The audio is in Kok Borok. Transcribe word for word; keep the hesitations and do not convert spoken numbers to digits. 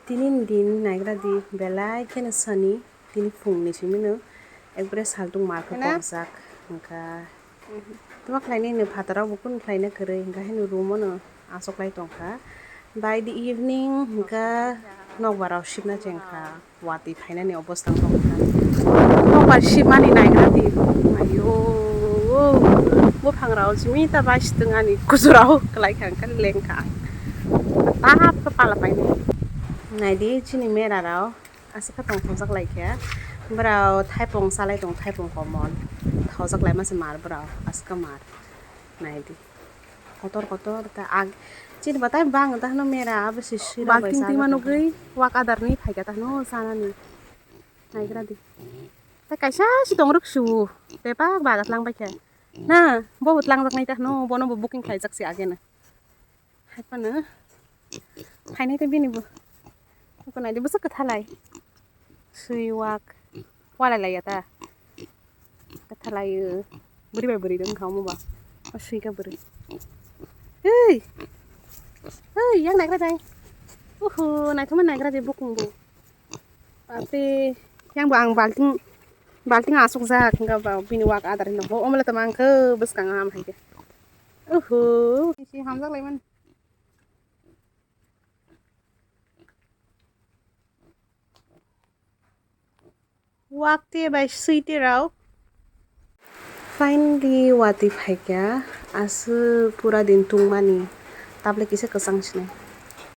Tini ni din naigra di, belai kheno sani, tini phung ni simi no ekbare saltung mar khe Hena? Kokjak wngkha. Mhm. Tuma khlai nini phataro bo kunu khlai na kwrwi, wngkha heno room o no aswk lai tongkha. By the evening wngkha nokbar rok sibna chengkha. Watwi phainani obostha wngkha. Nokbar sibmani naigra di. Ayo, buphangrao simi ta bai swtwng ani kujurao kwlai kha, wngkha lengkha. Tap khe pala painai. Naidi chini merarao aswk khe tong thongjak lai khe. Borao thaipung salai tong, thaipung komon. Thojak lai masa mar borao, aswk khe mar. Naidi. Kotor kotor ta ag chini batai bang ta hwno mera abo se sui rok bai balting twi ma nugwi wak adar ni phaikha ta hwno chanani naigra di. Ta kaisa si tong rwk su bebak baga tlang bai kha na bo bo tlang jak nai ta hwno bono bo booking khlai jak si age na hai phano phainai ta bini bo ko nai di bwswk kwthalai sui wak walai lai ya ta. Kwthalai, bwrwi bai bwrwi dong kha omo ba. O sui kha bwrwi. Hei! Hei, yang naigra dai. Uhu, naithoma naigra de bukung bo. Ate, yang bo ang balting, balting asuk jak, hingga ba bini wak adar hino. Ho, omle tama ang khe bwskang ham hai khe. Uhu, si hamjak lai man. Wakte bai swite rao. Finally, watwi phaikha, aswk pura din tungmani, tablet kisa kwchang sinai.